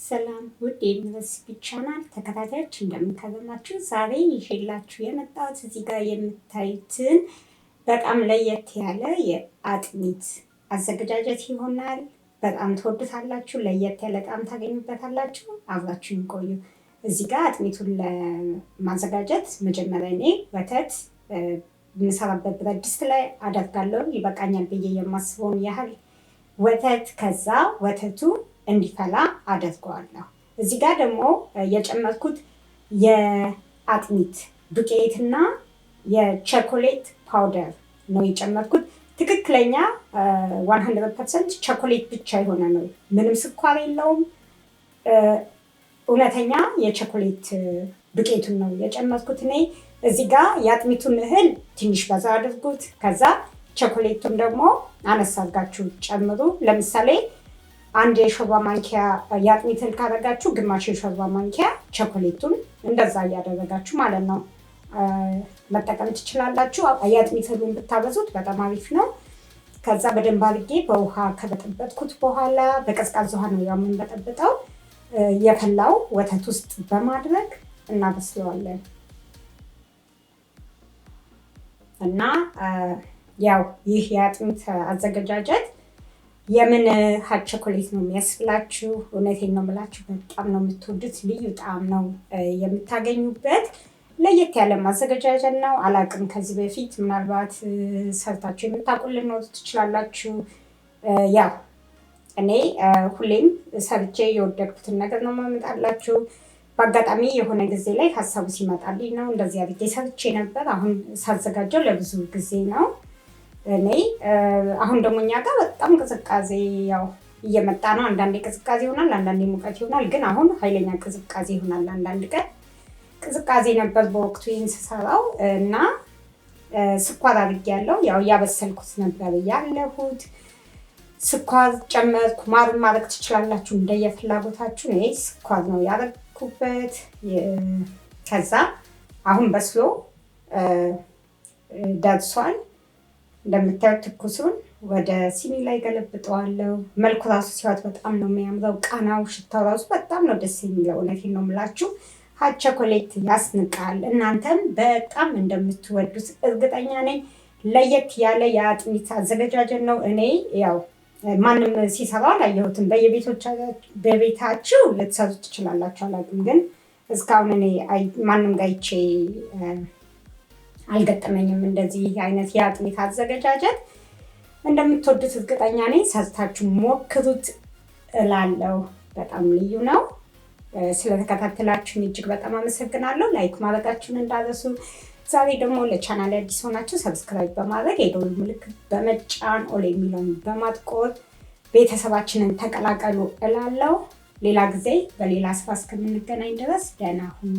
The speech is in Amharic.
ሰላም ውድ የዩኒቨርሲቲ ቻናል ተከታታዮች፣ እንደምን ከረማችሁ? ዛሬ ይዤላችሁ የመጣሁት እዚህ ጋር የምታዩትን በጣም ለየት ያለ የአጥሚት አዘገጃጀት ይሆናል። በጣም ትወዱታላችሁ። ለየት ያለ ጣዕም ታገኙበታላችሁ። አብራችሁን ቆዩ። እዚህ ጋር አጥሚቱን ለማዘጋጀት መጀመሪያ እኔ ወተት የምሰራበት ብረት ድስት ላይ አደርጋለሁ። ይበቃኛል ብዬ የማስበውን ያህል ወተት፣ ከዛ ወተቱ እንዲፈላ አደርገዋለሁ። እዚህ ጋር ደግሞ የጨመርኩት የአጥሚት ዱቄትና የ chocolate powder ነው የጨመርኩት። ትክክለኛ 100% ቸኮሌት ብቻ የሆነ ነው። ምንም ስኳር የለውም። እውነተኛ የቸኮሌት ዱቄቱን ነው የጨመርኩት እኔ። እዚህ ጋር የአጥሚቱን እህል ትንሽ በዛ አድርጉት። ከዛ ቸኮሌቱን ደግሞ አነስ አድርጋችሁ ጨምሩ። ለምሳሌ አንድ የሾርባ ማንኪያ የአጥሚት እህል ካደረጋችሁ ግማሽ የሾርባ ማንኪያ ቸኮሌቱን እንደዛ እያደረጋችሁ ማለት ነው መጠቀም ትችላላችሁ። የአጥሚት እህሉን ብታበዙት በጣም አሪፍ ነው። ከዛ በደንብ አድርጌ በውሃ ከበጠበጥኩት በኋላ፣ በቀዝቃዛ ውሃ ነው ያው የምንበጠብጠው፣ የፈላው ወተት ውስጥ በማድረግ እናበስለዋለን። እና ያው ይህ የአጥሚት አዘገጃጀት የምን hot chocolate ነው የሚያስብላችሁ። እውነቴን ነው የምላችሁ፣ በጣም ነው የምትወዱት። ልዩ ጣዕም ነው የምታገኙበት። ለየት ያለ ማዘገጃጀት ነው። አላቅም፣ ከዚህ በፊት ምናልባት ሰርታችሁ የምታውቁ ልትኖሩ ትችላላችሁ። ያው እኔ ሁሌም ሰርቼ የወደድኩትን ነገር ነው ማመጣላችሁ። በአጋጣሚ የሆነ ጊዜ ላይ ሀሳቡ ሲመጣልኝ ነው እንደዚህ አድርጌ ሰርቼ ነበር። አሁን ሳዘጋጀው ለብዙ ጊዜ ነው። እኔ አሁን ደግሞ እኛ ጋር በጣም ቅዝቃዜ ያው እየመጣ ነው። አንዳንዴ ቅዝቃዜ ይሆናል፣ አንዳንዴ ሙቀት ይሆናል። ግን አሁን ኃይለኛ ቅዝቃዜ ይሆናል። አንዳንድ ቀን ቅዝቃዜ ነበር በወቅቱ ይህን ስሰራው። እና ስኳር አድርጌያለሁ። ያው እያበሰልኩት ነበር ያለሁት። ስኳር ጨመርኩ። ማር ማድረግ ትችላላችሁ እንደየፍላጎታችሁ። እኔ ስኳር ነው ያደረኩበት። ከዛ አሁን በስሎ ደርሷል። እንደምታዩት ትኩሱን ወደ ሲኒ ላይ ገለብጠዋለሁ። መልኩ ራሱ ሲዋት በጣም ነው የሚያምረው። ቃናው፣ ሽታው ራሱ በጣም ነው ደስ የሚለው። እውነቴን ነው የምላችሁ። Hot chocolate ያስንቃል። እናንተም በጣም እንደምትወዱት እርግጠኛ ነኝ። ለየት ያለ የአጥሚት አዘገጃጀት ነው። እኔ ያው ማንም ሲሰራው አላየሁትም። በቤታችሁ ልትሰሩ ትችላላችሁ፣ አላውቅም። ግን እስካሁን እኔ ማንም ጋር አይቼ አልገጠመኝም እንደዚህ አይነት የአጥሚት አዘገጃጀት። እንደምትወዱት እርግጠኛ ነኝ። ሰርታችሁ ሞክሩት እላለሁ። በጣም ልዩ ነው። ስለተከታተላችሁን እጅግ በጣም አመሰግናለሁ። Like ማድረጋችሁን እንዳትረሱ። ዛሬ ደግሞ ለቻናል አዲስ ሆናችሁ subscribe በማድረግ፣ የደወል ምልክት በመጫን፣ all የሚለውን በማጥቆር ቤተሰባችንን ተቀላቀሉ እላለሁ። ሌላ ጊዜ በሌላ ስራ እስከምንገናኝ ድረስ ደህና ሁኑ።